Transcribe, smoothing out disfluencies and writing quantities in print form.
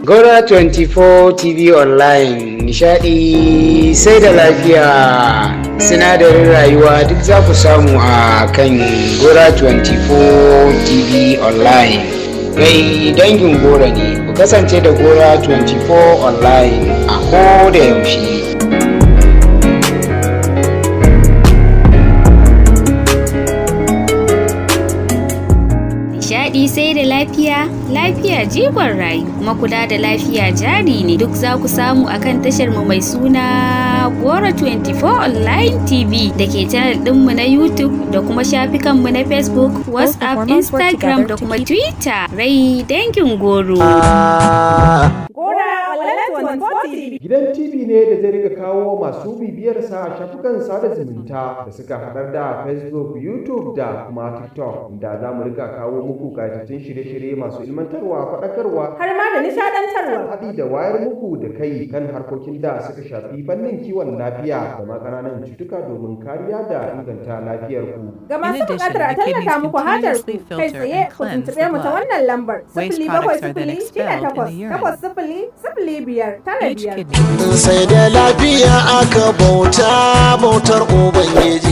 Gora 24 TV Online, nishadi sai da lafiya, sinadarin rayuwa duk za ku samu a kan Gora 24 TV Online. Rai dangin gora ne, ku kasance da Gora 24 Online a ko da yaushe. Nishaɗi sai da lafiya, lafiya jigon rayu, kuma kula da lafiya jari ne, duk za ku samu akan tashar mu mai suna Gora 24 Online TV da ke channel ɗinmu na YouTube da kuma shafikanmu na Facebook, WhatsApp, hormones work Instagram together da to kuma keep- Twitter. Rai dangin goro. Gora Online 24 TV. Gidan TV ne da zai rika kawo masu bibiyarsa a shafukan sada zumunta da suka haɗar da Facebook, YouTube da kuma TikTok, da za mu rika kawo muku ƙayatattun shirye-shirye masu ilmantarwa, faɗakarwa, Har ma da nishaɗantarwa. haɗi da wayar muku da kai kan harkokin da suka shafi fannin kiwon lafiya da ma ƙananan cutuka domin kariya da inganta lafiyar ku. Ga masu In addition, buƙatar a the kidneys tallata muku hajar ku continuously kai filter tsaye and ku cleanse tuntuɓe the mu ta blood. wannan lambar Waste 07 products are then 0 shida expelled in 8 the urine. 8 0 0 5 9 Each 5. kidney Sai da lafiya aka bauta bautar Ubangiji.